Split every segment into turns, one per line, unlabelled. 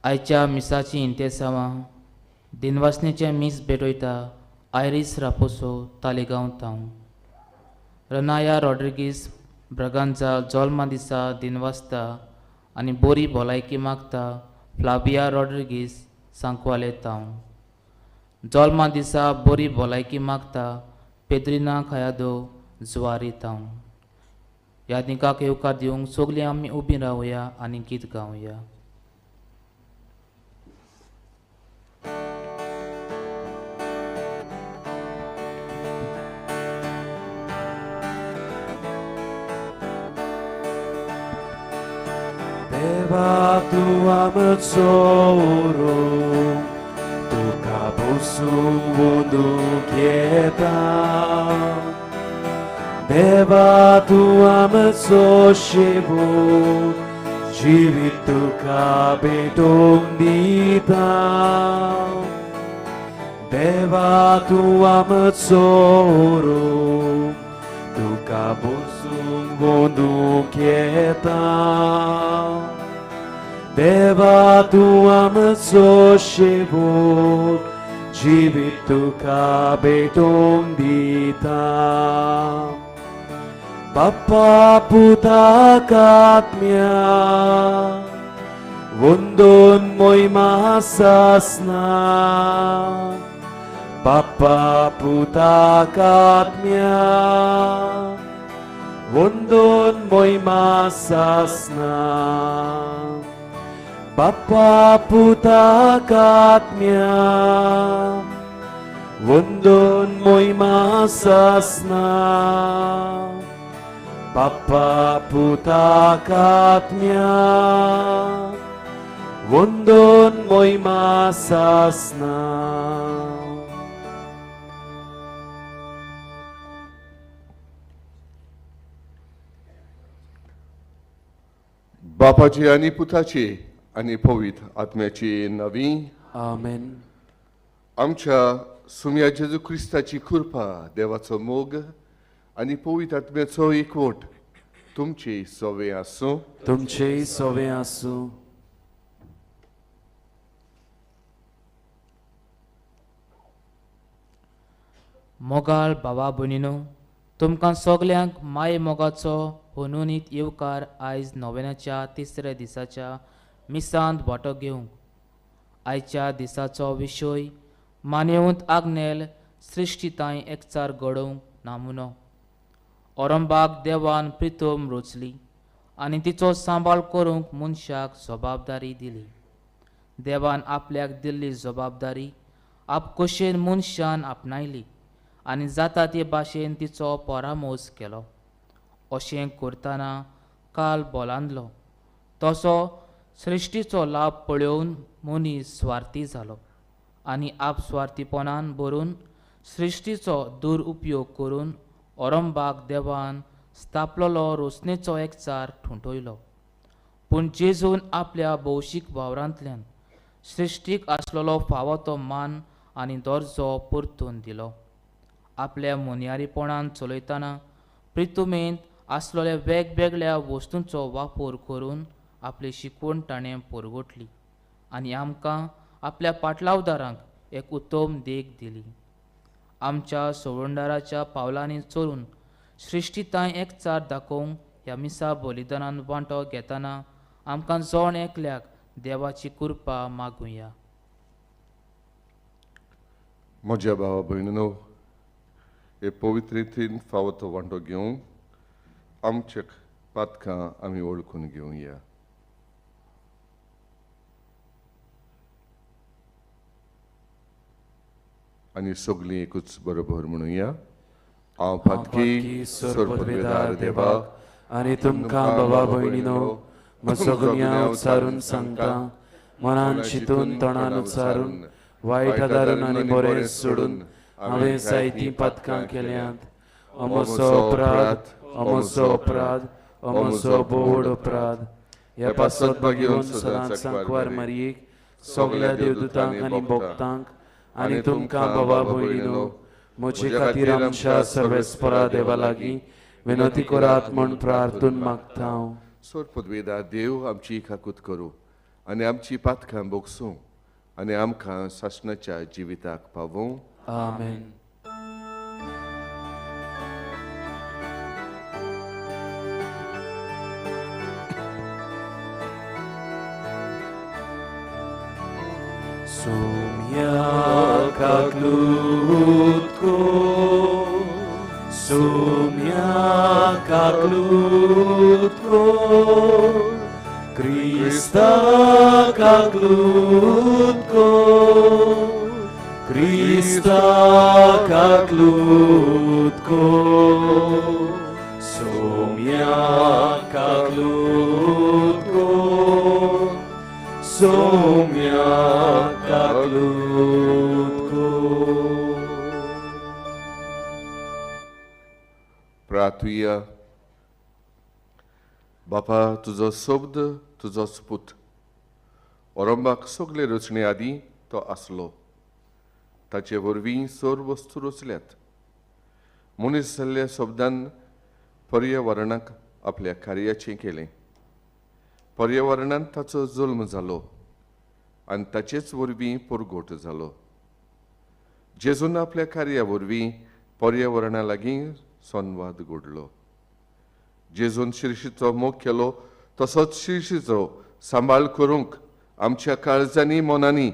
आयच्या मिसाची इंतेसांवां दिनवासनेचें मीस भेटयता आयरीस रापोसो तालिगांव तावन रनाया रॉड्रिगीस ब्रगांजा जल्मा दिसा दिनवासता आनी बोरी भलायकी मागता फ्लाविया रॉड्रिगीस सांकवाले तावन जल्मा दिसा बोरी भलायकी मागता पेद्रिना खयादो जुवारी तावन यादनिकाक येवकार दिवंक सगळीं आमी उबीं रावया आनी गीत गावया.
देवा तूं आमचो तुका बसूंक वंदूंक येता. देवा तूं आमचो शेवट जिवीत तुका भेटोवन दिता. देवा तूं आमचो तुका बसूंक वंदूंक येता. देवा तूं आमचो शेवट जिवीत तुका भेटोवन दिता. बाप्पा पुताक आत्म्या वंदोन मोहिमा सासना. बाप्पा पुताक आत्म्या वंदोन मोहिमा सासना. बाप्पा पुताक आत्म्या वंदोन मोहिमा सासना. बाप्पा पुताक आत्म्या वंदोन मोहिमा सासना.
बापाची आनी पुताची आनी पवित्र आत्म्याची नवी
आमेन.
आमच्या सुम्या जेजू क्रिस्ताची कृपा, देवाचो मोग आनी पवित्र आत्म्याचो एकवट तुमची सोवे आसूं.
तुमचेय सोवे आसूं.
मोगाळ भावा भयणीनो, तुमकां सगल्यांक माये मोगाचो हुनहुनीत येवकार आयज नोवेनाच्या तिसऱ्या दिसाच्या मिसांत वांटो घेवंक. आयच्या दिसाचो विशय मानेवंत आग्नेल सृश्टीताय एकचार घडोवंक नामुनो. औरंबाक देवान प्रितम रचली आनी तिचो सांबाळ करूंक मनशाक जबाबदारी दिली. देवान आपल्याक दिल्ली जबाबदारी आपकोशेन मनशान आपणायली आनी जाता ते भाशेन तिचो परामोस केलो. अशें करतना काल बोलांदलो तसो सृश्टीचो लाभ पळोवन मनीस स्वार्थी जालो आनी आपस्वार्थीपणान भरून सृश्टीचो दुरुपयोग करून औरंबाक देवान स्थापलेलो रोसणेचो एकचार ठुंटयलो. पूण जेजून आपल्या भौशीक वावरांतल्यान सृश्टीक आसलेलो फावो तो मान आनी दर्जो परतून दिलो. आपल्या मोन्यारीपणान चलयतना प्रितुमेंत आसलेल्या वेगवेगळ्या वस्तूंचो वापर करून आपली शिकवण ताणें परगटली आनी आमकां आपल्या पाटलावदारांक एक उत्तम देख दिली. आमच्या सोवणदाराच्या पावलांनी चलून सृश्टीताय एकचार दाखोवंक ह्या मिसा बलिदानान वांटो घेतना आमकां जण एकल्याक देवाची कृपा मागुया.
म्हज्या भावा भयणीनो, हे पवित्रेंत फावो तो वांटो घेवंक आमच्या पातकां आमी वळखून घेवया. आनी सगळीं एकूच बरोबर म्हणुया. हांव पातकी सर्वपदवेदार देवाक
आनी तुमकां बाबा भयणीनो म्हजो गुन्यांव उच्चारून सांगता. मनान चिंतून तोंडान उच्चारून वायट आदारून आनी बरें सोडून हांवें जायतीं पातकां केल्यांत. अमोसो अपराध, अमोसो अपराध, अमोसो बोड अपराध. ह्या पासत भगेवन सदांच सांकवार मारयेक सगल्या देवदूतांक आनी भक्तांक आनी तुमकां बाबा भयणीनो म्हजे खातीर आमच्या सर्वेस्परा देवा लागीं विनंती करात म्हूण प्रार्थून मागता हांव.
सोर पदवेदार देव आमची काकूत करूं. आनी आमची पातकां भोगसूं आनी आमकां सासणाच्या जिविताक पावूं.
आमेन. Sumyakaklutko, sumyakaklutko, Krista kaklutko, Krista kaklutko, sumyakaklutko, sumyakaklutko.
प्रार्थुया. बापा, तुजो शब्द तुजो पूत ओरंबाक सगळे रचणे आदीं तो आसलो, ताचे वरवीं सर्व वस्तू रचल्यात. मनीस जाल्ल्या शब्दान पर्यावरणाक आपल्या कार्याचें केलें. पर्यावरणांत ताचो जल्म जालो आनी ताचेच वरवीं परगोट जालो. जेजून आपल्या कार्या वरवीं पर्यावरणा लागीं संवाद घडलो. जेजून शिर्शीचो मोग केलो तसोच शिर्शीचो सांबाळ करूंक आमच्या काळजांनी मनांनी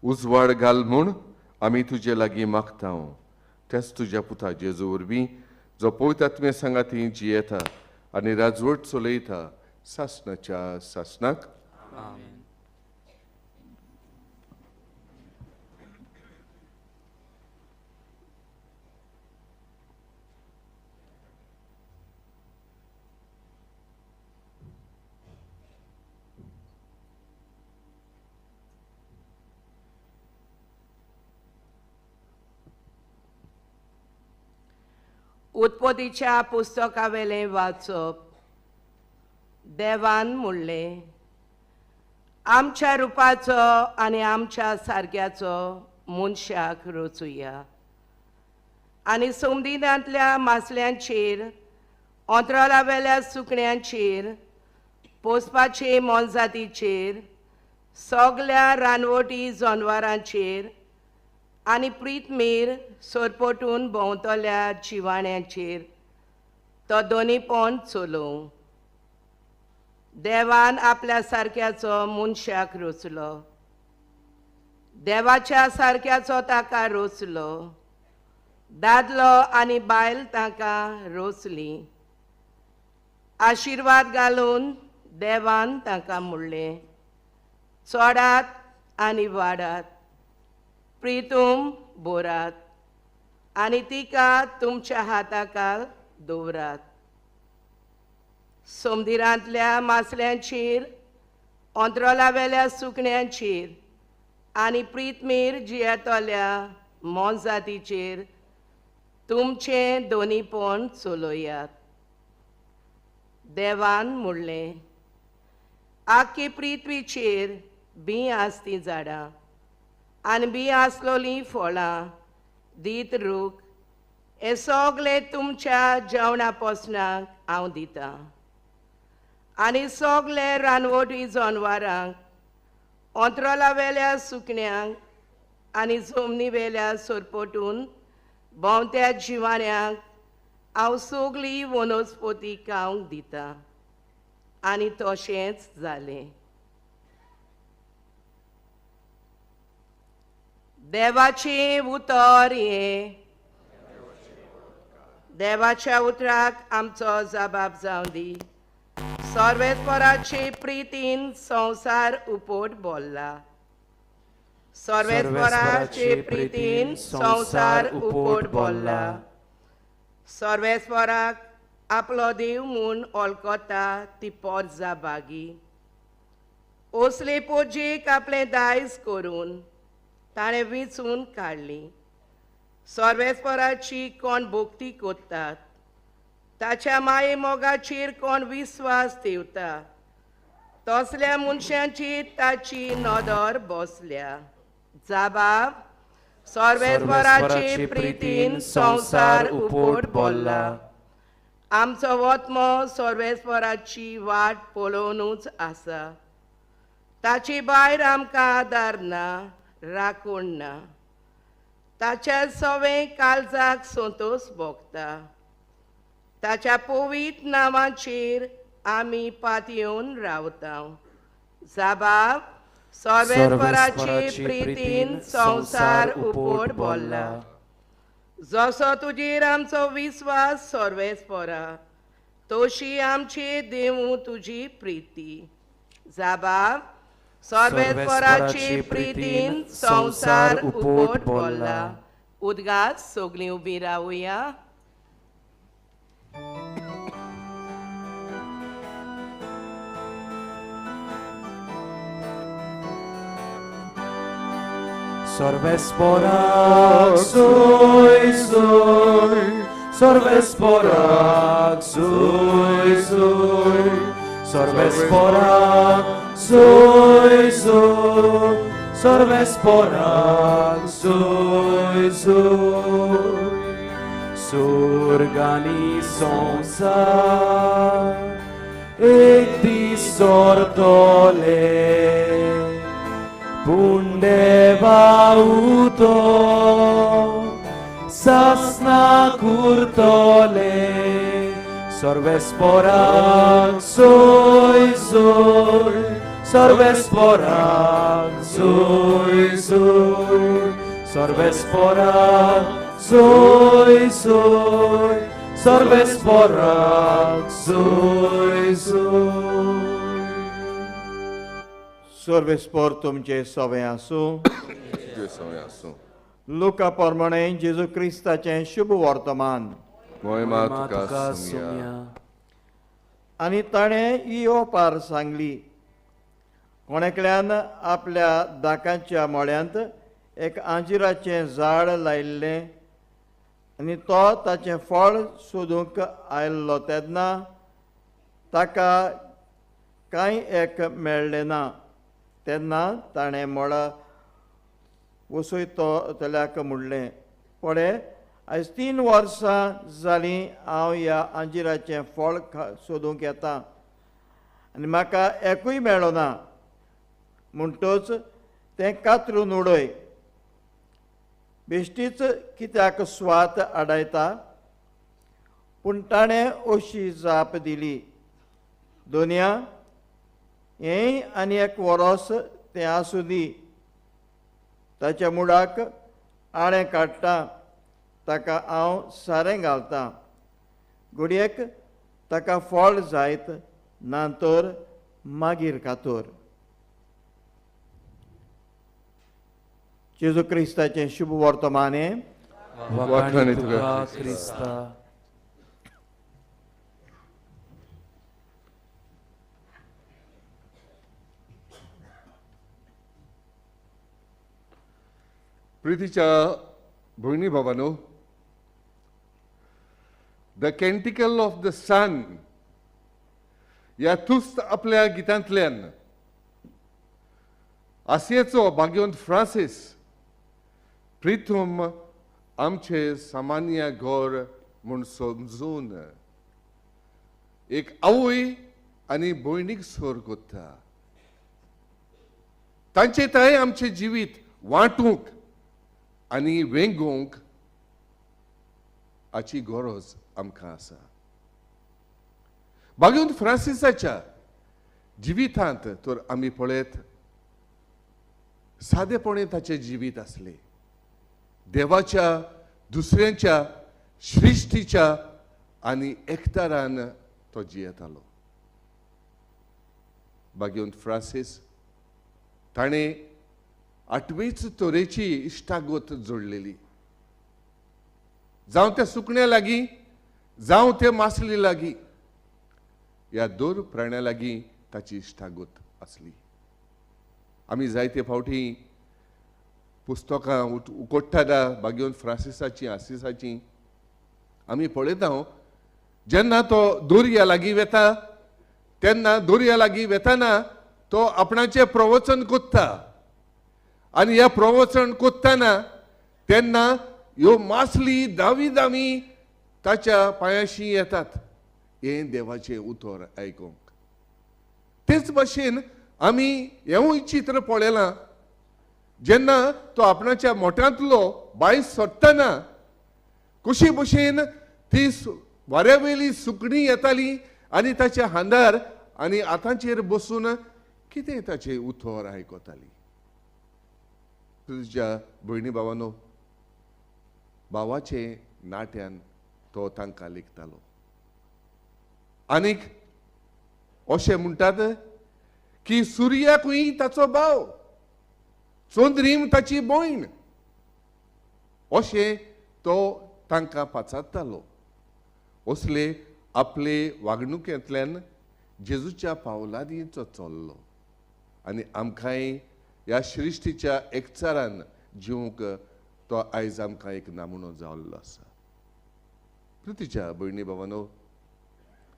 उजवाड घाल म्हूण आमी तुजे लागीं मागता. तेच तुज्या पुता जेजू वरवीं, जो पवित्र आत्मे सांगाती जियेता आनी राजवट चलयता सासणाच्या सासणाक.
आमेन.
उत्पत्तीच्या पुस्तकावेलें वाचप. देवान म्हणलें, आमच्या रुपाचो आनी आमच्या सारक्याचो मनशाक रचुया आनी समदिनांतल्या मासल्यांचेर, अंतराळावेल्या सुकण्यांचेर, पोसपाचे मोनजातीचेर, सगल्या रानवटी जनवरांचेर आनी प्रीतमीर सरपटून भोंवतल्या जिवाण्यांचेर तो दोनीपण चलोवं. देवान आपल्या सारक्याचो मनशाक रचलो, देवाच्या सारक्याचो ताका रचलो, दादलो आनी बायल ताका रचली. आशिर्वाद घालून देवान ताका म्हणलें, चडात आनी वाडात, प्रितूम बोरात आनी तिका तुमच्या हाताकाल दवरात. समुद्रांतल्या मासल्यांचेर, अंतराळावेल्या सुकण्यांचेर आनी प्रीतमीर जियेतल्या मोनजातीचेर तुमचें दोनीपण चलयात. देवान म्हणलें, आख्खी पृथ्वीचेर बीं आसती झाडां आनी बीं आसलोलीं फळां दीत रूख हे सगळे तुमच्या जेवणा पोसणाक हांव दितां आनी सगळे रानवटी जनवरांक, अंतराळावेल्या सुकण्यांक आनी जमनीवेल्या सरपटून भोंवत्या जिवाण्यांक हांव सगळी वनस्पती खावंक दितां. आनी तशेंच जालें. देवाचें उतर हें. देवाच्या उतराक आमचो जबाब जावं दी. सर्वेस्पराचे प्रितीन संवसार उपोट बोल्ला. सर्वेस्पराचे प्रितीन संवसार उपोट बोल्ला. सर्वेस्पराक आपलो देव म्हूण वळखता ती पोरजा बागी. ओसले पोजेक आपलें दायज करून ताणें विंचून काडली. सर्वेस्पराची कोण भक्ती करतात, ताच्या माये मोगाचेर कोण विस्वास ठेवता, तसल्या मनशांची ताची नदर बसल्या. जबाब, सर्वेस्पराचे प्रितीन संवसार उपोट बोल्ला. आमचो वत्मो सर्वेस्पराची वाट पळोवनूच आसा. ताची भायर आमकां आदार ना, राखण ना. ताच्या सवें काळजाक संतोश भोगता. ताच्या पवित्र नांवाचेर आमी पातयेवन रावता. जाबाब सर्वेस्पराची प्रितीन संवसार उपोट बोल्ला. जसो तुजेर आमचो विस्वास सर्वेस्परा, तशी आमची देवू तुजी प्रिती. जाबाब सर्वेस्पराची प्रितीन संवसार उपोट बोल्ला. उदगास सगळीं उबी रावया.
सर्वेस्पराक सोय सोय, सर्वेस्पराक सोय सोय, सर्वेस्पराक सोय सोय, सर्वेस्पराक सोय सोय. सुर्गानी संवसार एक दीस सोरतले, पूण देवा उतो सासना कुरतले. सर्वेस्पराक सोय सोय, सर्वेस्पराक सोय सोय, सर्वेस्पराक सोय सोय, सर्वेस्पराक सोय सोय.
सर्वेस्पर तुमचे सवें आसूं. लुका प्रमाणे जेजू क्रिस्ताचें शुभ वर्तमान. आनी ताणें ही ओपार सांगली, कोण एकल्यान आपल्या दाकांच्या मळ्यांत एक आंजिराचें झाड लायिल्लें आनी तो ताचें फळ सोदूंक आयिल्लो तेन्ना ताका कांय एक मेळ्ळें ना. तेन्ना ताणें मळा वसयतो तल्याक म्हणलें, पळय आयज 3 वर्सां जालीं हांव ह्या आंजिराचें फळ सोदूंक येता आनी म्हाका एकूय मेळ्ळो ना. म्हणटच तें कातरून उडय, बेश्टीच कित्याक स्वात आडायता. पूण ताणें अशी जाप दिली, दोनया हेंय आनी एक वरोस तें आसूं दी. ताच्या मुळाक आळें काडटा, ताका हांव सारें घालतां, घडयेक ताका फळ जायत ना तर मागीर कातोर. जेजू क्रिस्ताचें शुभ वर्तमान.
प्रितीच्या भयणी भावानो, the canticle of the sun ह्या तुस्त आपल्या गितांतल्यान आसियेचो भाग्यवंत फ्रांसीस प्रिथम आमचे सामान्य घर म्हूण समजून एक आवय आनी भयणीक सोर कोत्ता. तांचे ताय आमचें जिवीत वांटूंक आनी वेंगोवंक हाची गरज आमकां आसा. भाग्यवंत फ्रांसिसाच्या जिवितांत तर आमी पळयत सादेपणे ताचें जिवीत आसलें. देवाच्या, दुसऱ्यांच्या, सृश्टीच्या आनी एकतारान तो जियेतालो. भाग्यवंत फ्रांसीस ताणें आठवेच तरेची इश्टागत जोडलेली. जावं त्या सुकण्या लागीं, जावं ते मासली लागीं, ह्या दोर प्राण्या लागीं ताची इश्टागत आसली. आमी जायते फावटी पुस्तकां उकोडटा भाग्यवंत फ्रांसिसाची, आसिसाची आमी पळयता. जेन्ना तो दर्या लागीं वेता तेन्ना दर्या लागीं वेताना तो आपणाचें प्रवचन कोत्ता आनी ह्या प्रवचन कोत्ताना तेन्ना ह्यो मासली दावी दावी ताच्या पांयाशी येतात हें देवाचें उतर आयकूंक. तेच भाशेन आमी हेंवूय चित्र पळयलां, जेन्ना तो आपणाच्या मोठ्यांतलो बांय सोडटना कशी भशेन ती वाऱ्या वयली सुकणी येताली आनी ताच्या हांदार आनी हातांचेर बसून कितें ताचें उतर आयकताली. तुज्या भयणी भावानो, भावाचे नाट्यान तो तांकां लेखतालो. आनीक अशें म्हणटात की सुर्याकूय ताचो भाव, चंद्रीम ताची भयण, अशें तो तांकां पाचारतालो. असले आपले वागणुकेंतल्यान जेजूच्या पावलांनी तो चल्लो आनी आमकांय ह्या सृश्टीच्या एकचारान जिवंक तो आयज आमकां एक नामणो जाल्लो आसा. प्रितीच्या भयणी भावानो,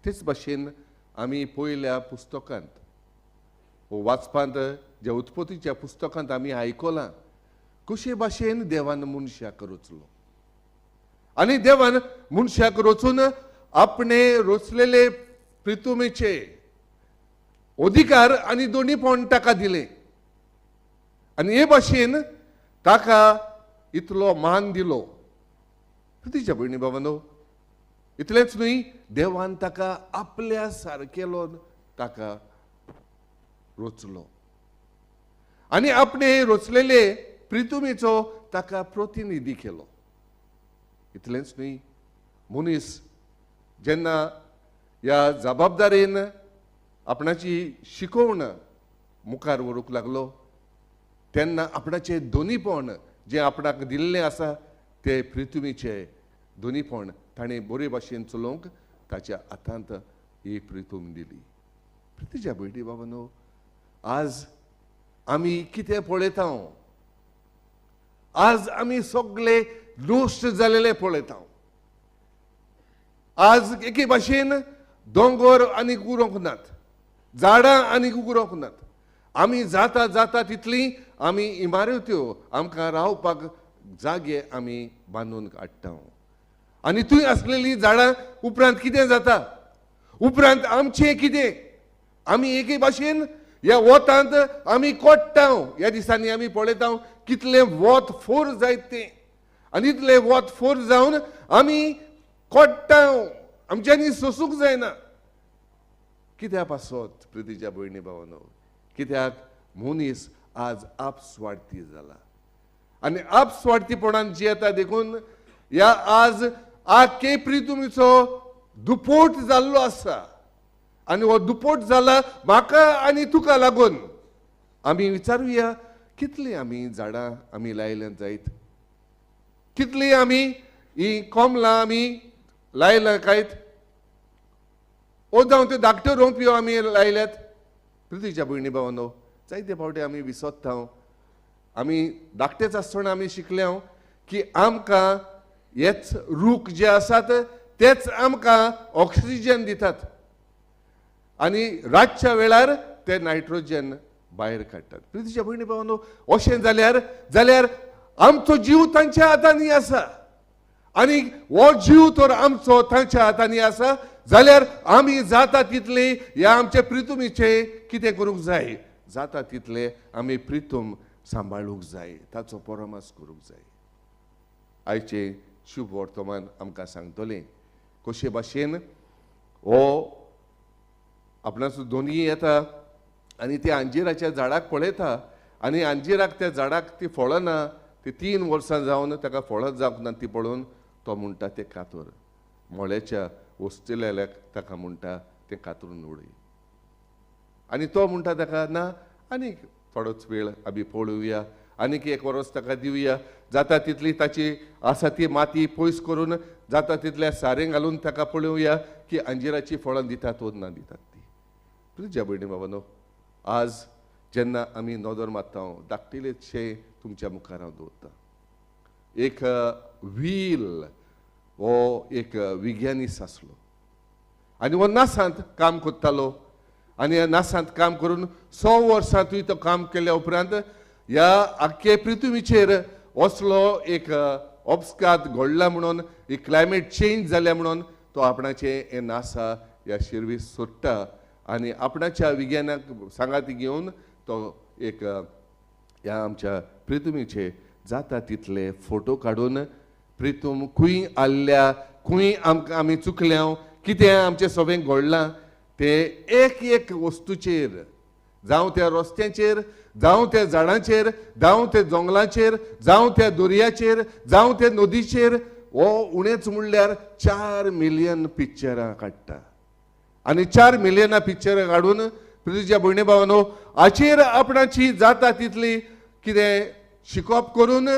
तेच भाशेन आमी पयल्या पुस्तकांत वाचपांत ज्या उत्पत्तीच्या पुस्तकांत आमी आयकलां कशे भाशेन देवान मनशाक रचलो आनी देवान मनशाक रचून आपणे रचलेले प्रितुमेचे अधिकार आनी दोनीपण ताका दिले आनी हे भाशेन ताका इतलो मान दिलो. प्रितीच्या भयणी भावानो, इतलेंच न्हय, देवान ताका आपल्या सारकेलो ताका रचलो आनी आपणे रचलेले प्रितुमेचो ताका प्रतिनिधी केलो. इतलेंच न्हय, मनीस जेन्ना ह्या जबाबदारेन आपणाची शिकोवण मुखार व्हरूंक लागलो तेन्ना आपणाचें दोनीपण जें आपणाक दिल्लें आसा तें प्रितुमेचें दोनीपण ताणें बरे भाशेन चलोवंक ताच्या हातांत ही प्रितूम दिली. प्रितीच्या भयणी बाबानो, आज आमी कितें पळयता? आज आमी सगळे नश्ट जालेले पळयता. आज एके भाशेन दोंगर आनीक उरोंक नात, झाडां आनीक उरोंक नात. आमी जाता जाता तितली आमी इमारत्यो आमकां रावपाक जागे आमी बांदून काडटा आनी थंय आसलेलीं झाडां उपरांत कितें जाता? उपरांत आमचें कितें? आमी एके भाशेन ह्या वतांत आमी कोट्टा. ह्या दिसांनी आमी पळयता कितलें वत फोर जायत तें आनी इतलें वत फोर जावन आमी कोट्टा, आमच्यांनी सोसूंक जायना. कित्या पासत प्रितीच्या भयणी भावानो? कित्याक मनीस आज आपस्वार्थी जाला आनी आपस्वार्थीपणान जियेता. देखून ह्या आज आखे प्रितुमीचो दुपोट जाल्लो आसा आनी हो दुपोट जाला म्हाका आनी तुका लागून. आमी विचारुया, कितलीं आमी झाडां आमी लायल्यात जायत, कितलीं आमी ही कोमलां आमी लायल्यां कायत, ओ जावं त्यो धाकट्यो रोंपयो आमी लायल्यात. प्रितीच्या भयणी भावानो, जायते फावटी आमी विसरता. आमी धाकटेच आसतना आमी शिकल्या की आमकां हेच रूख जे आसात तेच आमकां ऑक्सिजन दितात आनी रातच्या वेळार ते नायट्रोजन भायर काडटात. प्रितीच्या भयणी भावानो, अशें जाल्यार जाल्यार आमचो जीव तांच्या हातांनी आसा आनी हो जीव तर आमचो तांच्या हातांनी आसा जाल्यार आमी जाता तितले ह्या आमचे प्रितुमीचे कितें करूंक जाय? जाता तितले आमी प्रितूम सांबाळूंक जाय, ताचो परामर्श करूंक जाय. आयचें शुभ वर्तमान आमकां सांगतलें कशे भाशेन हो आपणाचो दोनी येता आनी त्या अंजिराच्या झाडाक पळयता आनी अंजिराक त्या झाडाक ती फळां ना, ती 3 वर्सां जावन ताका फळां जावंक ना ती पळोवन तो म्हणटा तें कातर मोळ्याच्या वस्तिल्याक ताका म्हणटा तें कातरून उडय. आनी तो म्हणटा ताका ना, आनीक थोडोच वेळ आमी पळोवया, आनीक 1 वर्स ताका दिवया, जाता तितली ताची आसा ती माती पयस करून जाता तितल्या सारें घालून ताका पळोवया की अंजिराची फळां दितात वो ना दितात ती. तुज्या भयणी बाबानो, आज जेन्ना आमी नदर मारता धाकटिलेशें तुमच्या मुखार हांव दवरता. एक व्हील हो एक विज्ञानीस आसलो आनी हो नासांत काम करतालो आनी ह्या नासांत काम करून 100 वर्सां तुवें तो काम केल्या उपरांत ह्या आख्खे पृथ्वीचेर असलो एक अपघात घडला म्हणून, एक क्लायमेट चेंज जाल्या म्हणून तो आपणाचें हें नासा ह्या शिरवीस सोडटा आनी आपणाच्या विज्ञानाक सांगाती घेवन तो एक ह्या आमच्या प्रितुमीचे जाता तितले फोटो काडून प्रितूम खंय आल्ल्या, खंय आमकां आमी चुकल्या, कितें आमचें सगळें घडलां ते एक एक वस्तूचेर, जावं त्या रस्त्यांचेर, जावं त्या झाडांचेर, जावं त्या जंगलाचेर, जावं त्या दर्याचेर, जावं त्या नदीचेर, हो उणेच म्हणल्यार 4 मिलियन पिक्चरां काडटा. आनी 4 मिलियनां पिक्चरां काडून प्रितीच्या भयणी भावानो हाचेर आपणाची जाता तितली कितें शिकप करून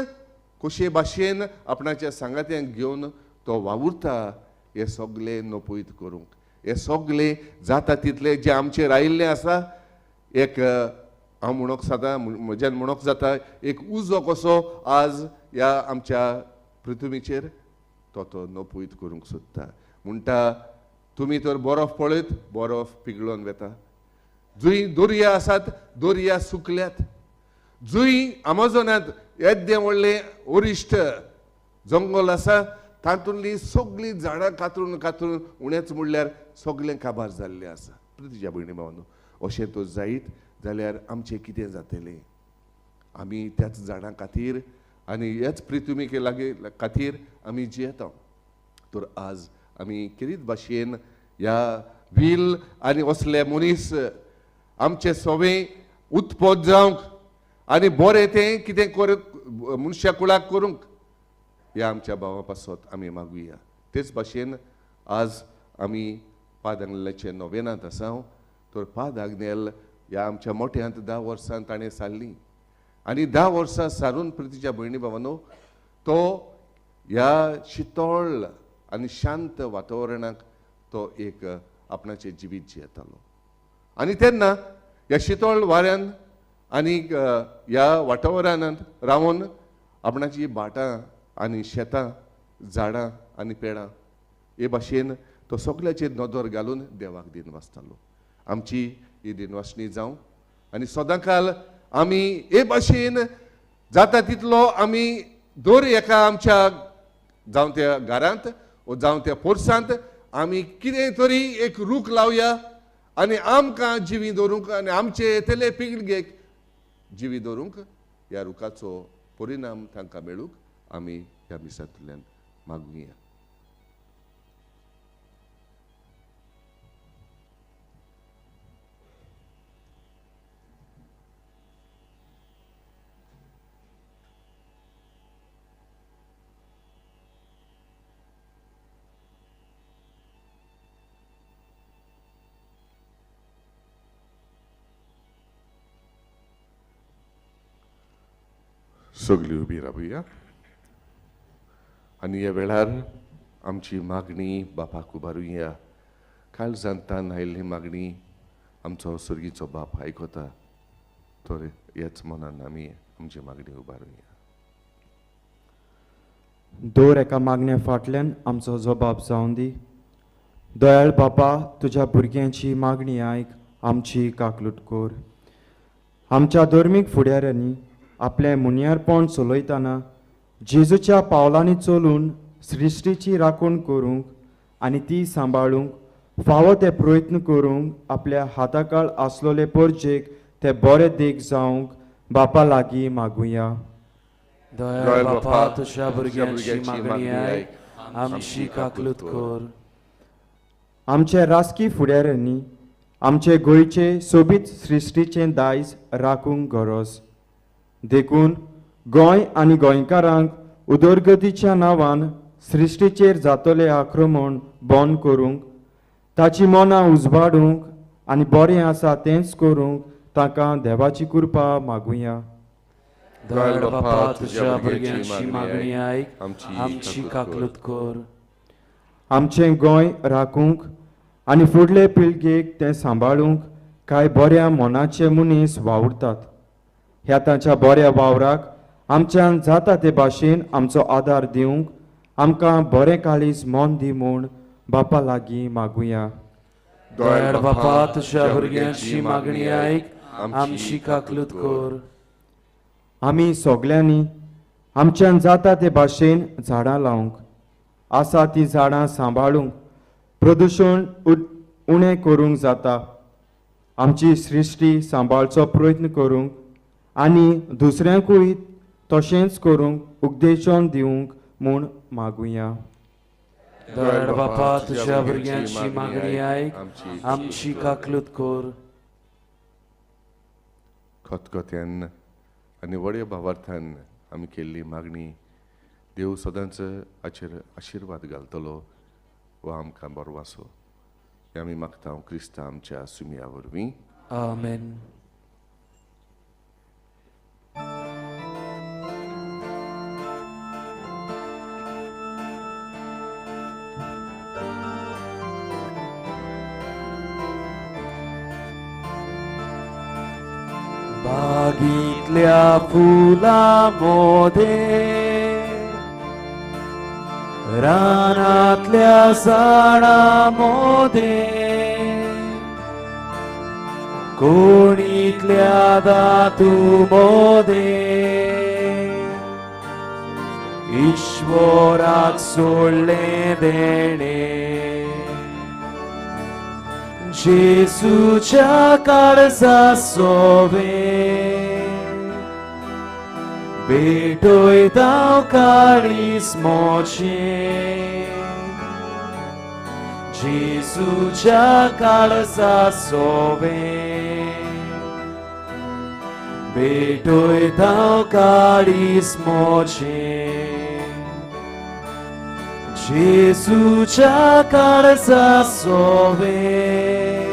कशे भाशेन आपणाच्या सांगात्यांक घेवन तो वावुरता. हे सगळे नपयत करूंक हे सगळे जाता तितले जे आमचेर आयिल्लें आसा, एक हांव म्हणूंक जाता, म्हज्यान म्हणूंक जाता, एक उजो कसो आज ह्या आमच्या पृथ्वीचेर तो तो नपयत करूंक सोदता. म्हणटा तुमी तर बरफ पळयत, बरफ पिगळोन वेता, जंय दर्या आसात दर्या सुकल्यात, जंय अमेझॉनांत येद्दें व्हडलें वरिश्ठ जंगल आसा तातूंतलीं सगळीं झाडां कातरून कातरून उणेच म्हणल्यार सगळें काबार जाल्लें आसा. तुज्या भयणी भावानो अशें तर जायत जाल्यार आमचें कितें जातलें? आमी त्याच झाडां खातीर आनी ह्याच पृथ्वीके लागीं खातीर आमी जियेता. तर आज आमी खेरीत भाशेन ह्या व्हील आनी असले मनीस आमचे सगळें उत्पन्न जावंक आनी बरें तें कितें कर मनशा कुळाक करूंक ह्या आमच्या भावा पासत आमी मागुया. तेच भाशेन आज आमी पाद आग्नेलाचे नोवेनांत आसा. तर पाद आग्नेल ह्या आमच्या मोठ्यांत 10 वर्सां ताणें सारलीं आनी 10 वर्सां सारून प्रितीच्या भयणी भावानो तो ह्या शितळ आनी शांत वातावरणाक तो एक आपणाचें जिवीत जियेतालो. आनी तेन्ना ह्या शितळ वाऱ्यान आनी ह्या वातावरणांत रावन आपणाची भाटां आनी शेतां, झाडां आनी पेडां हे भाशेन तो सगळ्याचेर नदर घालून देवाक दिनवासतालो. आमची ही दिनवासणी जावं आनी सदांकाल आमी हे भाशेन जाता तितलो आमी दर एका आमच्या जावं त्या घरांत वो जावं त्या पोरसांत आमी कितें तरी एक रूख लावया आनी आमकां जिवी दवरूंक आनी आमचे येतले पिळगेक जिवी दवरूंक ह्या रुखाचो परिणाम तांकां मेळूंक आमी ह्या मिसांतल्यान मागुया. सगळी उबी रावया आनी ह्या वेळार आमची मागणी बापाक उबारुया. काळजांतान आयिल्ली मागणी आमचो सर्गीचो बाप आयकता, तर ह्याच मनान आमी आमची मागणी उबारुया.
दर एका मागण्या फाटल्यान आमचो जबाब जावन दी. दयाळ बापा, तुज्या भुरग्यांची मागणी आयक, आमची काकलूट कर. आमच्या धर्मीक फुडाऱ्यांनी आपलें मुनियारपण चलयतना जेजूच्या पावलांनी चलून सृश्टीची राखण करूंक आनी ती सांबाळूंक फावो ते प्रयत्न करूंक आपल्या हाताकाळ आसलोले परजेक ते बरे देख जावंक बापा लागीं मागुया.
दयाळ बापा, तुज्या भुरग्यांची मागणी आयक, आमची काकलूत कर.
आमचे राजकी फुडाऱ्यांनी आमचे गोंयचे सोबीत सृश्टीचें दायज राखूंक गरज देखून गोंय आनी गोंयकारांक उदरगतीच्या नांवान सृश्टीचेर जातलें आक्रमण बंद करूंक, ताची मनां उजवाडूंक आनी बरें आसा तेंच करूंक तांकां देवाची कृपा मागुया.
दयाळ बापा, तुज्या भुरग्यांची मागणी आयक, आमची काकलूत कर.
आमचें गोंय राखूंक आनी फुडले पिळगेक तें सांबाळूंक कांय बऱ्या मनाचे मनीस वावुरतात. ह्या तांच्या बऱ्या वावराक आमच्यान जाता ते भाशेन आमचो आदार दिवंक आमकां बरें काळीज मन दी म्हूण बापा लागीं मागुया.
दयाळ बापा, तुज्या भुरग्यांची मागणी आयक, आमची काकलूत कर.
आमी सगल्यांनी आमच्यान जाता ते भाशेन झाडां लावंक, आसा ती झाडां सांबाळूंक, प्रदुशण उणें करूंक जाता. आमची सृश्टी सांबाळचो प्रयत्न करूंक आनी दुसऱ्यांकूय तशेंच करूंक उपदेशन दिवंक म्हूण मागुया.
दयाळ बापा, तुज्या भुरग्यांची मागणी आयक, आमची काकलूत कर.
खतखत्यान आनी व्हड्या भावार्थान आमी केल्ली मागणी देव सदांच हाचेर आशिर्वाद घालतलो व आमकां बरो आसो हें आमी मागता क्रिस्ता आमच्या सुमया वरवीं.
आमेन. बागीतल्या फुलां मोदें, रानांतल्या झाडां मोदें, कोणीतल्या धातू मोदें, ईश्वराक सोडलें देणें, जेजूच्या काळजा सोवें, भेटयता काळीज मोचें, जेजूच्या काळजा सोवें, भेटयता काळीज मोचें, जेजूच्या काळजा सोवें,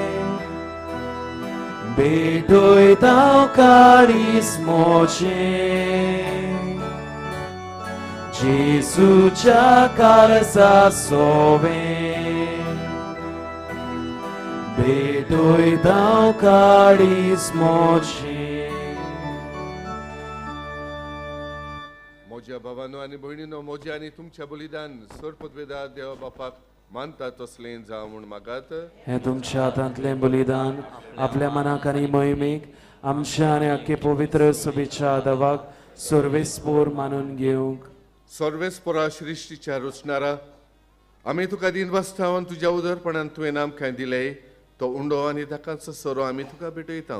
भेटयता काळीज मोचें, जेजूच्या काळजा सोवें, भेटयता काळीज मोचें.
म्हज्या भावानो आनी भयणीनो, म्हजें आनी तुमच्या बलिदान सर्वपदवेदा देवा बापाक मानता तसलें जावं म्हूण मागात.
हें तुमच्या हातांतलें बलिदान आपल्या मनाक आनी मोहिमेक आमच्या आनी अख्खे पवित्र सभेच्या दवाक सर्वेस्पोर मानून घेवंक.
सर्वेस्पोरा सृश्टीच्या रचणारा, आमी तुका दिन वाचता आनी तुज्या उदरपणान तुवें आमकां दिलें तो उंडो आनी ताकाचो सोरो आमी तुका भेटयता.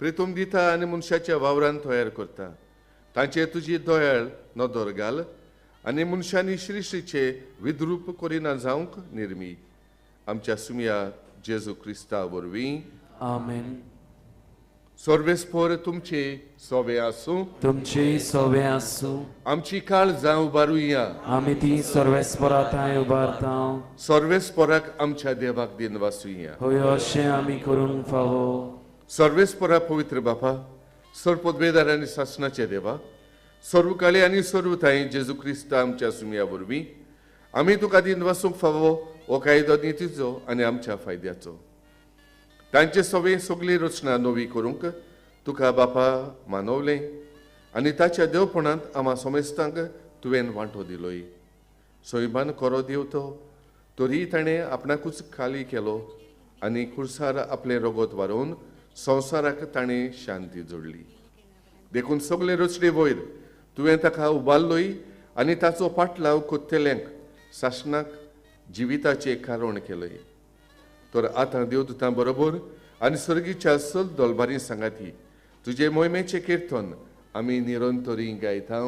प्रितूम दिता आनी मनशाच्या वावरान तयार करता तांचेर तुजी दयाळ नदर घाल आनी मनशांनी सृश्टीचे विद्रूप करिना जावंक निर्मी. आमच्या सुमया जेजू क्रिस्ता वरवीं.
आमेन.
सर्वेस्पोर तुमचे सोवे आसूं.
तुमचे सोवे आसूं.
आमची काळजां उबारुया.
आमी ती सर्वेस्पोरा थंय उबारता.
सर्वेस्पोराक आमच्या देवाक दिन वासुया.
हय, अशें आमी करूंक फावो.
सर्वेस्पोरा पवित्र बापा, सर्वपदवेदार आनी सासणाचे देवा, सर्व काळी आनी सर्व थांय जेजू क्रिस्ता आमच्या सुमया वरवीं आमी तुका दिन वासूंक फावो हो कायदो नितीचो आनी आमच्या फायद्याचो. तांचे सवे सगळी रचना नवी करूंक तुका बापा मानवलें आनी ताच्या देवपणांत आमा समेस्तांक तुवें वांटो दिलोय. सैमान करो देव तो तरी ताणें आपणाकूच खाली केलो आनी खुर्सार आपलें रगत वारोवन संवसाराक ताणें शांती जोडली. देखून सगळे रचणे वयर तुवें ताका उबारलोय आनी ताचो पाटलाव कोत्तेल्यांक सासणाक जिविताचें कारण केलंय. तर आतां देवदूतां बरोबर आनी सर्गीच्या सल दोलबारी सांगाती तुजे मोहिमेचें किर्तन आमी निरंतरी गायता.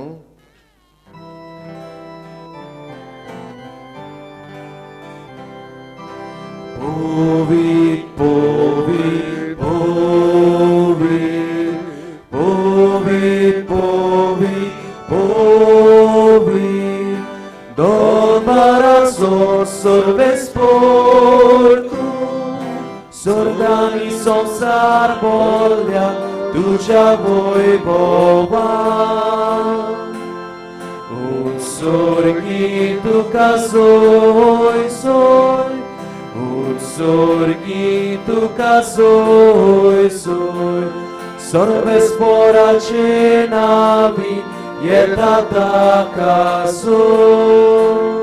पवित्र पवित्र पवित्र पवित्र पवित्र पवित्र दोनबाराचो सर्वेस्पोर तूं, स्वर्गानी संवसार बोल्ल्या तुज्या वैभवान. उत्सर्गी तुका सोय सोय, उत्सर्गी तुका सोय सोय, सर्वेस्पोराचे नावी येता ताका सोय.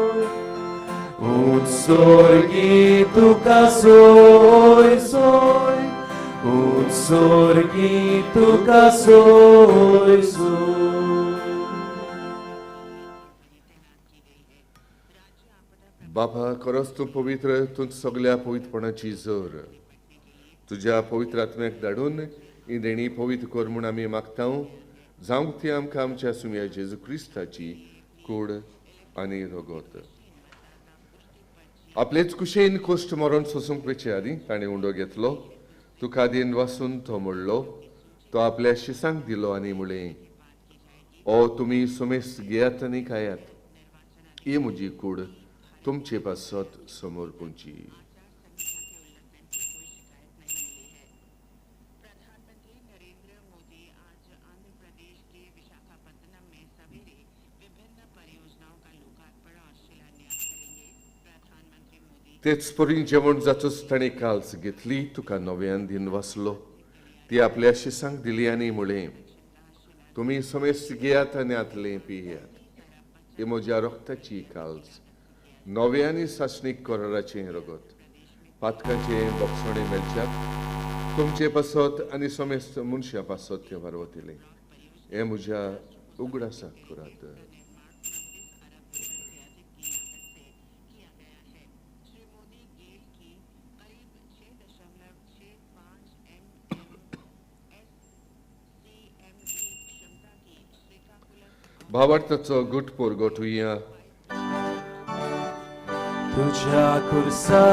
उत्सर्गी तुका सोय सोय, उत्सर्गी तुका सोय सोय.
बापा, खरोच तूं पवित्र, तूं सगळ्या पवित्रपणाची जोर. तुज्या पवित्र आत्म्याक धाडून ही देणी पवित्र कर म्हूण आमी मागता. जावंक ती आमकां आमच्या सुम्या जेजू क्रिस्ताची कूड आनी रगत. आपलेच कुशेन कोश्ट मरण सोसूंक वेचे आदीं ताणें उंडो घेतलो, तुका दिन वासून तो म्हणलो, तो आपल्या शिसांक दिलो आनी म्हणलें, ओ तुमी सुमेस घेयात आनी खायात, ही म्हजी कूड तुमचे पासत समर्पूंची. तेच परी जेवण जातच ताणें काल्स घेतली, तुका नव्यान दिन वाचलो, ती आपल्या शिसांक दिली आनी म्हणलें, तुमी समेस्त घेयात आनी आतलें पियात, ही म्हज्या रक्ताची काल्स, नव्या आनी सासणीक कराराचें रगत, पातकाचें बोगसणें मेळच्याक तुमचे पासत आनी समेस्त मनशां पासत तें वारवतलें. हें म्हज्या उगडासाक करात. भावार्थाचो गुट पोरगोटुया.
तुझ्या कुर्सा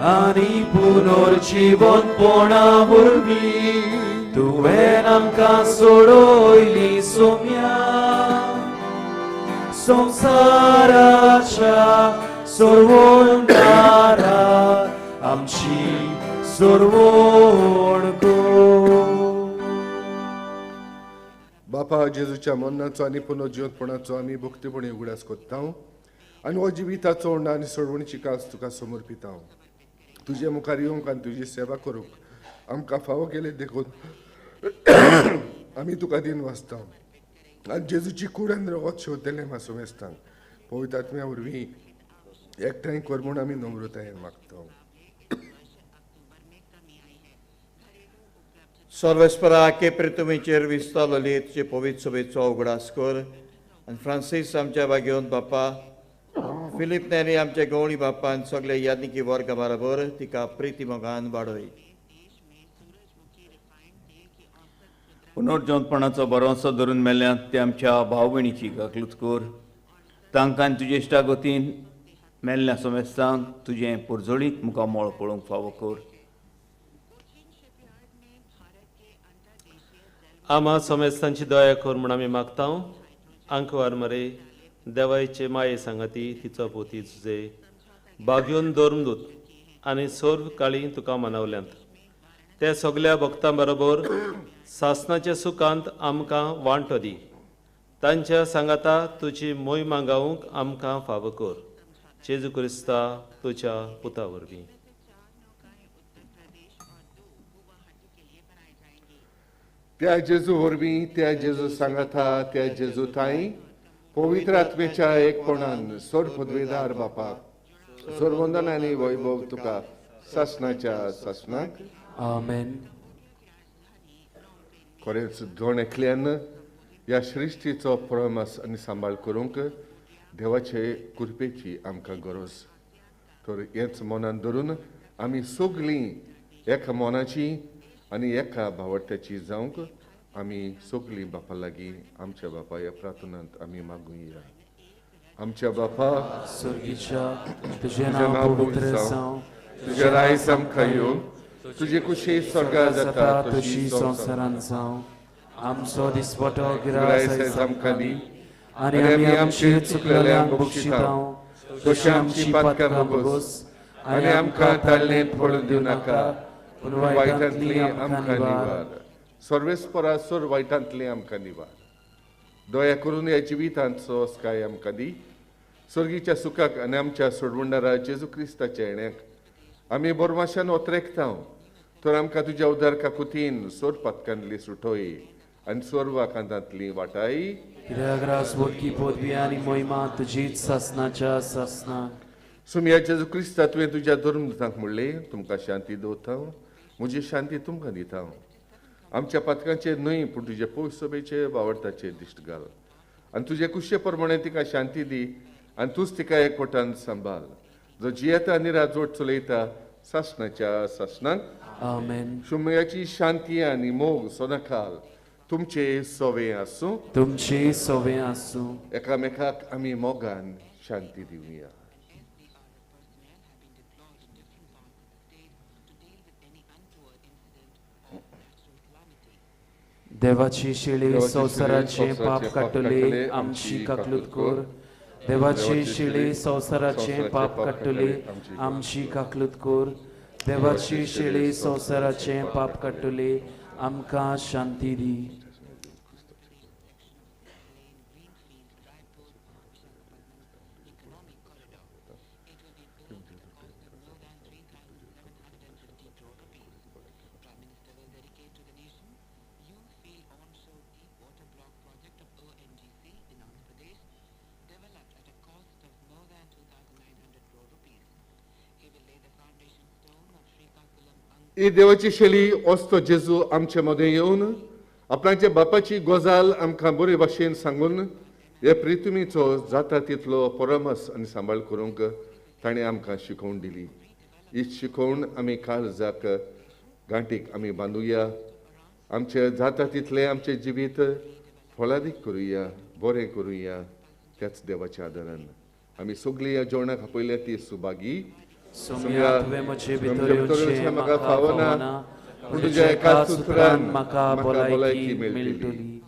आनी पुनर्जीवनपणा वरवीं तुवें आमकां सोडयली सोम्या, संवसाराच्या सोडवणदारा आमची सोडवण कर.
बापा, जेजूच्या मरणाचो आनी पुनर्जिवंतपणाचो आमी भक्तीपणी उगडास करता आनी हो जिविताचो आनी सोडवणीची कास तुका समर्पिता. तुजे मुखार येवंक आनी तुजी सेवा करूंक आमकां फावो केले देखून आमी तुका दिन वाचता आनी जेजूची कूड आनी रगत शेवतले मासोमेस्तांक पवित्र आत्म्या वरवीं एकठांय कर म्हूण आमी नम्रतायेन मागता.
सर्वेस्परा के प्रितुमीचेर विस्तारली तुजे पवित्र सभेचो उगडास कर आनी फ्रांसीस आमच्या बागेवन बापा, फिलीप नेरी आमच्या गवळी बापान सगळे यादनिकी वर्गा बरोबर तिका प्रिती मोगान वाडय.
पुनर्जवंतपणाचो भरवंसो धरून मेल्ल्यात ते आमच्या भाव भयणीची काकलूत कर, तांकां तुजे इश्टागतीन मेल्ल्या समेस्तांक तुजें पोरजोळीत मुखामळ पळोवंक फावो कर.
आमा समेस्तांची दया कर म्हूण आमी मागता. आंकवार मरे देवायचे माये सांगाती तिचो पोती तुजे बागयोन धर्मदूत आनी सर्व काळी तुका मनवल्यांत ते सगल्या भक्तां बरोबर सासनाच्या सुखांत आमकां वांटो दी. तांच्या सांगाता तुजी मोहिमा गावंक आमकां फावो कर. जेजू क्रिस्ता तुज्या पुता वरवीं.
त्या जेजू वरवीं, त्या जेजू सांगाता, त्या जेजू ताई पवित्र आत्मेच्या एकपणान सोड पदवेदार बापा, सोडवंदन आनी वैभव तुका सासनाच्या सासनाक.
आमेन.
खरेंच दोन एकल्यान ह्या सृश्टीचो प्रमास आनी सांबाळ करूंक देवाचे कृपेची आमकां गरज. तर हेंच मनान धरून आमी सगळीं एका मनाची आनी एका भावड्याची जावंक आमी सगळीं बापा लागीं आमच्या बापा ह्या प्रार्थनांत आमी मागुया. आमच्या बापा
स्वर्गीच्या, तुजें नांव पवित्र जावं,
तुजें रायस आमकां येवं, तुजे कुशी स्वर्गार जाता
तशी संवसारांत जावं. आमचो दिसपटो गिरास
आमकां दी
आनी आमी आमचे चुकलेल्यांक बक्षिता
तशी आमची पातकां भोगोस आनी आमकां ताळणेंत पडून दिवं नाका, पूण वायटांतली आमकां निवार. सर्वेस्परा सर वायटांतली आमकां निवार. दया करून ह्या जिवितांत सोसकाय आमकां दी. सर्गीच्या सुखाक आनी आमच्या सोडवणदारा जेजू क्रिस्ताच्या येण्याक आमी बोरमाशान ओतरेकता. तर आमकां तुज्या उदार काकुतीन सोर पातकांतली सुटोय आनी सोर वाकांतांतली वाटाय.
कित्याक राजवटकी पदवी आनी मोहिमा तुजीच सासनाच्या सासना.
सुमया जेजू क्रिस्ता, तुवें तुज्या धर्मदूतांक म्हणलें, तुमकां शांती दवरता, म्हजी शांती तुमकां दिता. आमच्या पातकांचेर न्हय पूण तुजे पयस सभेचे बावडताचेर दिश्ट घाल आनी तुजे कुशे प्रमाणे तिका शांती दी आनी तूंच तिका एकवटान सांबाळ, जो जियेता आनी राजवट चलयता सासणाच्या सासणाक
आमेन.
शुमयाची शांती आनी मोग सदांकाल तुमचे सोवे आसूं.
तुमचे सोवे आसूं.
एकामेकाक आमी मोगान शांती दिवया.
देवाची शेळी संवसाराचे पाप काडटली आमची काकलूत कर. देवाची शेळी संवसाराचे पाप काडटली आमची काकलूत कर. देवाची शेळी संवसाराचे पाप काडटली आमकां शांती दी.
ही देवाची शेली ओस्तो जेजू आमचे मदें येवन आपणाच्या बापाची गजाल आमकां बरे भाशेन सांगून हे प्रितुमीचो जाता तितलो परमस आनी सांबाळ करूंक ताणें आमकां शिकोवन दिली. ही शिकोवण आमी काळजाक गांठीक आमी बांदुया. आमचें जाता तितलें आमचें जिवीत फळादीक करुया, बरें करुया. त्याच देवाच्या आदारान आमी सगळीं ह्या जेवणाक आपयल्या ती सुभागी.
सोम्या तुवें म्हजे भितर येवचें म्हाका फावना, पूण तुज्या एकाच उतरान म्हाका भलायकी मेळटली.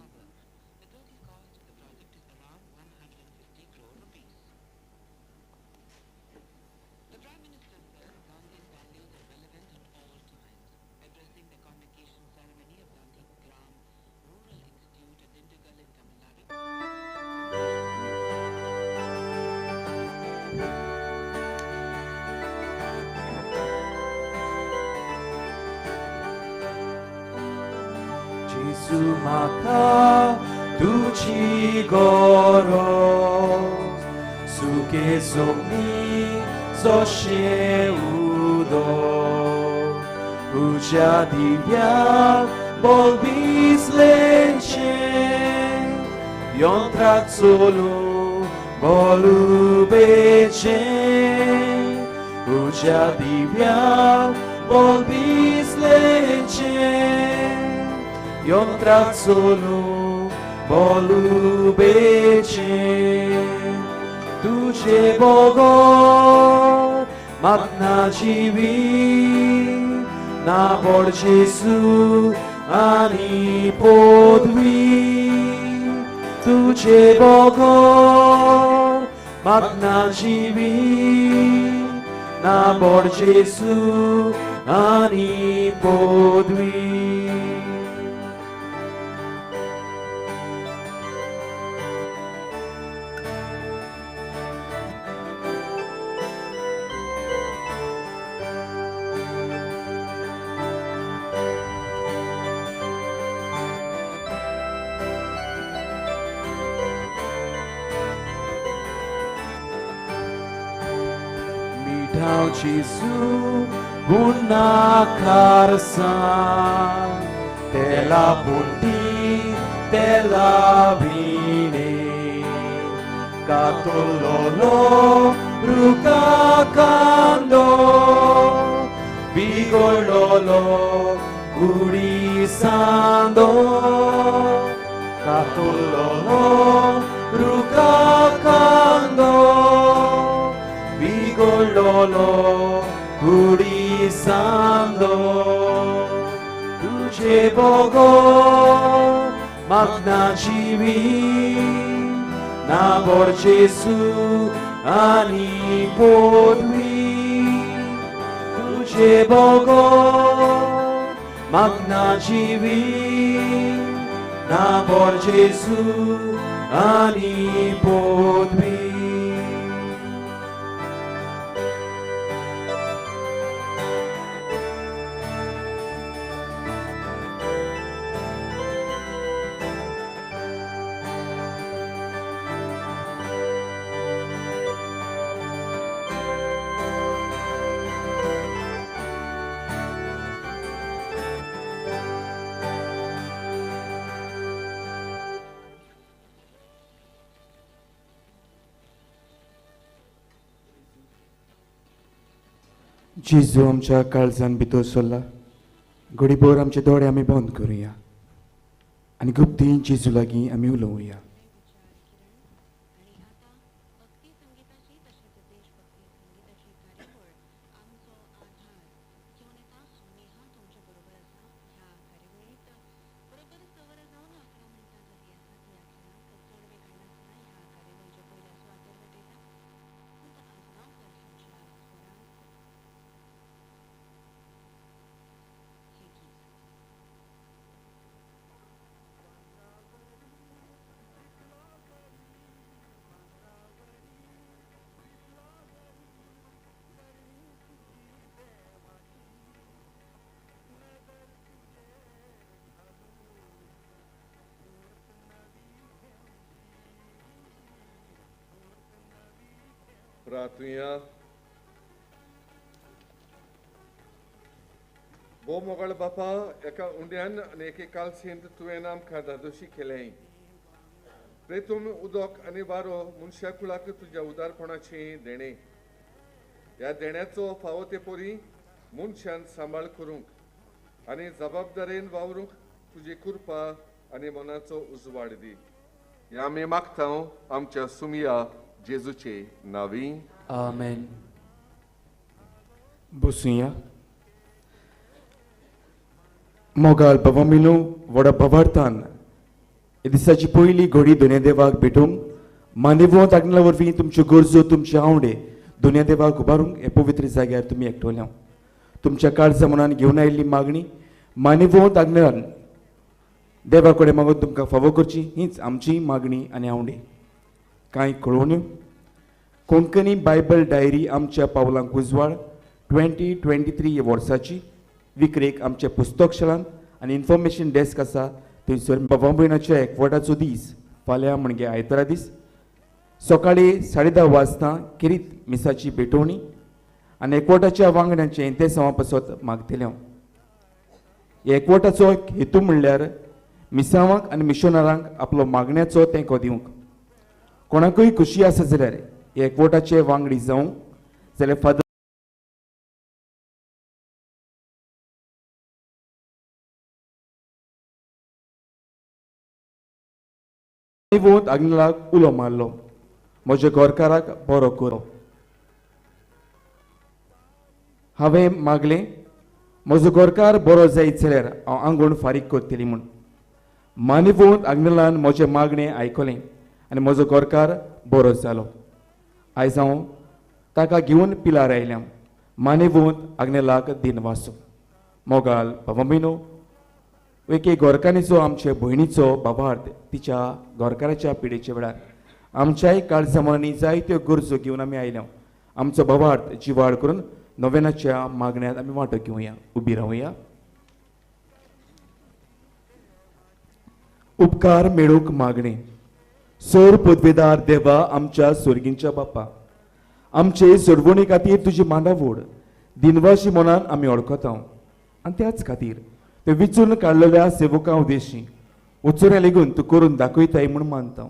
जेजू म्हाका तुजी गरज, सुके जमनी जशें उदक, तुज्या दिव्या बोलबिसलेंचें यंत्राक चलूं बोलुबेचें, तुज्या दिव्या बोलबिसलेंचें यंत्राक चलूं बोलुबेचें. तुजे बगर म्हाका ना जिवीत, ना व्हड जेजू आनी पदवी. तुजे बगर म्हाका ना जिवीत, ना व्हड जेजू आनी पदवी. जेजू गुणाकार सांग, तेला पुंटी तेला विणे, कातोलोलो रुका कांदो, बिगोडलोलो कुडी सांदो, कातोलोलो रुका कांदो, बिगोडलोलो कुडी सांदो. तुजे बगर म्हाका ना जिवीत, ना व्हड जेजू आनी पदवी. तुजे बगर म्हाका ना जिवीत, ना व्हड जेजू आनी पदवी.
जेजू आमच्या काळजान भितर सरला. घडीभर आमचे दोळे आमी बंद करुया आनी गुप्तीन जेजू लागीं आमी उलोवया.
प्रार्थुया. भोव मोगाळ बापा, एका उंड्यान आनी एके कालसेंत तुवें आमकां धादोशी केलें. प्रेतूम उदक आनी वारो मनशा कुळाक तुज्या उदारपणाचें देणें. ह्या देण्याचो फावो ते परी मनशान सांबाळ करूंक आनी जबाबदारेन वावरूंक तुजी कृपा आनी मनाचो उजवाड दी. ह्या आमी मागता आमच्या सुमिया जेजूचे नावी.
आमेन.
बसुया. मोगाल बाबा मिनू व्हडा भवार्थान हे दिसाची पयली घडी दोनया देवाक भेटूंक मानेवंत आग्नेला वरवीं तुमच्यो गरजो तुमचे आवडे दोनया देवाक उबारूंक हे पवित्र जाग्यार तुमी एकटोल्या. तुमच्या काळजा मनान घेवन आयिल्ली मागणी मानेवंत आग्नेलान देवा कडेन मागून तुमकां फावो करची हीच आमची मागणी आनी आवडे. कांय कळोवण्यो. कोंकणी बायबल डायरी आमच्या पावलांक उजवाड 2023 वर्साची विक्रेक आमच्या पुस्तकशाळांत आनी इन्फॉर्मेशन डेस्क आसा थंयसर. बाबा भयणाच्या एकवटाचो दीस फाल्यां म्हणजे आयतारा दीस सकाळीं 10:30 वाजता खेरीत मिसाची भेटवणी आनी एकवटाच्या वांगड्यांचें इंतेसांवा पासत मागतलें हांव. एकवटाचो हेतू म्हणल्यार मिसावांक आनी मिशनरांक आपलो मागण्याचो तेंको दिवंक. कोणाकूय खुशी आसा जाल्यार एकवटाचे वांगडी जावंक जाल्यार फादर आग्नेलाक उलो मारलो, म्हज्या घरकाराक बरो करो. हांवें मागलें म्हजो घरकार बरो जायत जाल्यार हांव आंगण फारीक करतली म्हूण. मानेवंत आग्नेलान म्हजें मागणें आयकलें आनी म्हजो घरकार बरो जालो. आयज हांव ताका घेवन पिलार आयल्या. मानेवंत आग्नेलाक दिनवासो. मोगाल बाबा भयणो, एके घरकान्नीचो आमचे भयणीचो बाबार्थ तिच्या घरकाराच्या पिडेच्या वेळार आमच्याय काळजा मनांनी जायत्यो गरजो घेवन आमी आयल्या. आमचो बाबार्थ जिवाळ करून नोवेनाच्या मागण्यांत आमी वांटो घेवया. उबी रावया. उपकार मेळूंक मागणें. सोर पदवेदार देवा आमच्या सोर्गींच्या बापा, आमचे सोडवणे खातीर तुजी मांडावड दिनवाशी मनान आमी वळखता आनी त्याच खातीर ते विचून काडलेल्या सेवकां उद्देशी उचोऱ्या लेगून तूं करून दाखयताय म्हूण मानता.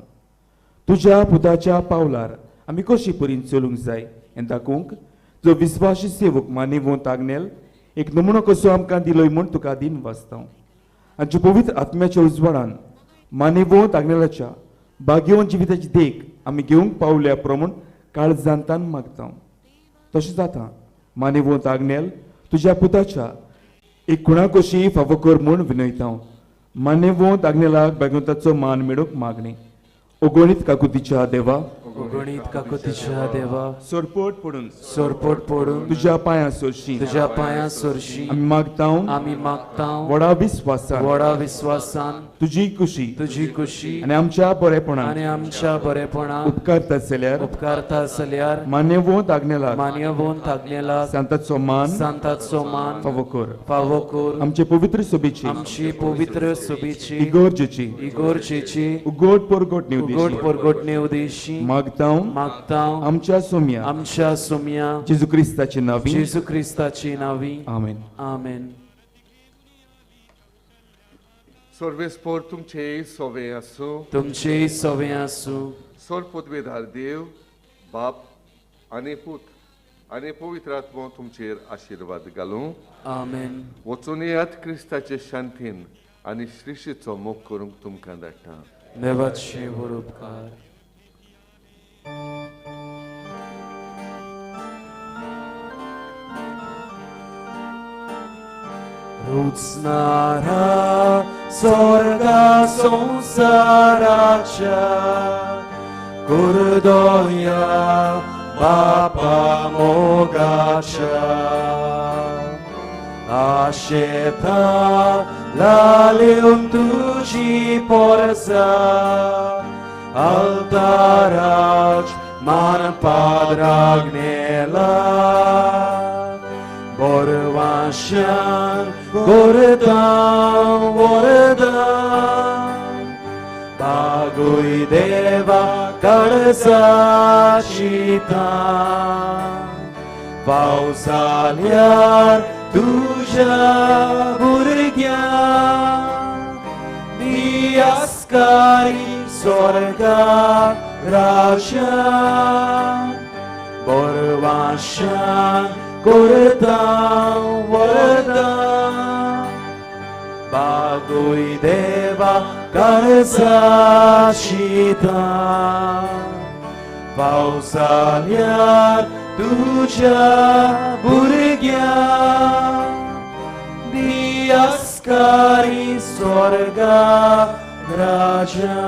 तुज्या पुताच्या पावलार आमी कशी परीन चलूंक जाय हें दाखोवंक जो विस्वासी सेवक मानेवंत आग्नेल एक नमुनो कसो आमकां दिलोय म्हूण तुका दिन वाचता. आनी पवित्र आत्म्याच्या उजवाडान मानेवंत आग्नेलाच्या भाग्यवंत जिविताची देख आमी घेवंक पावल्या प्रमाण काळजांतान मागता. तशें जाता मानेवंत आग्नेल तुज्या पुताच्या एक खुणा कशी फावो कर म्हूण विनयता. मानेवंत आग्नेलाक भाग्यवंताचो मान मेळोवंक मागणी. अगणीत काकुतीच्या देवा,
अगणीत काकुतीच्या देवा,
सोरपोट पडून,
सोरपोट पडून
तुज्या पांयां सोरशी,
तुज्या पांयां सोरशी
आमी मागता,
आमी मागता
व्हडा विस्वासान,
व्हडा विस्वासान
तुजी खुशी,
तुजी खुशी
आनी आमच्या बरेपणान,
आनी आमच्या बरेपणान
उपकारता जाल्यार,
उपकारता जाल्यार
मान्यवंत आग्नेलाक,
मान्यवंत आग्नेलाक
सांताचो मान,
सांताचो मान
फावो कर,
फावो कर.
आमचे पवित्र सभेची,
आमची पवित्र सभेची
इगोर्जेची,
इगोर्जेची
उगोट परगोट
उगोट परगोटणे उद्देशी
मागता,
मागता
आमच्या सोम्या,
आमच्या सोम्या
जेजू क्रिस्ताची नावी,
जेजू क्रिस्ताची नावी.
आमेन.
आमेन.
सर्वेस्पोर तुमचे सोवे आसूं,
तुमचे सोवे आसूं.
सोर पदवेदार देव बाप आनी पूत आनी पवित्र आत्मो तुमचेर आशिर्वाद घालूं.
आमेन.
वचून येयात क्रिस्ताचे शांतीन आनी श्रीशीचो मोग करूंक तुमकां धाडटा.
देवाचे व्हड उपकार. रुचणारा स्वर्गा संवसाराच्या कुरदोया बापा मोगाच्या आशेता लालेवन तुजी Porsa altaraj man padragnela Borvashan gordan vordan Bagui deva karsachita Pausalyar tuja burgya Diaskari sorga raja Borvashan kortan vardan Bagui deva karsachita Pausalyar tuja burgya Diaskari sorga raja.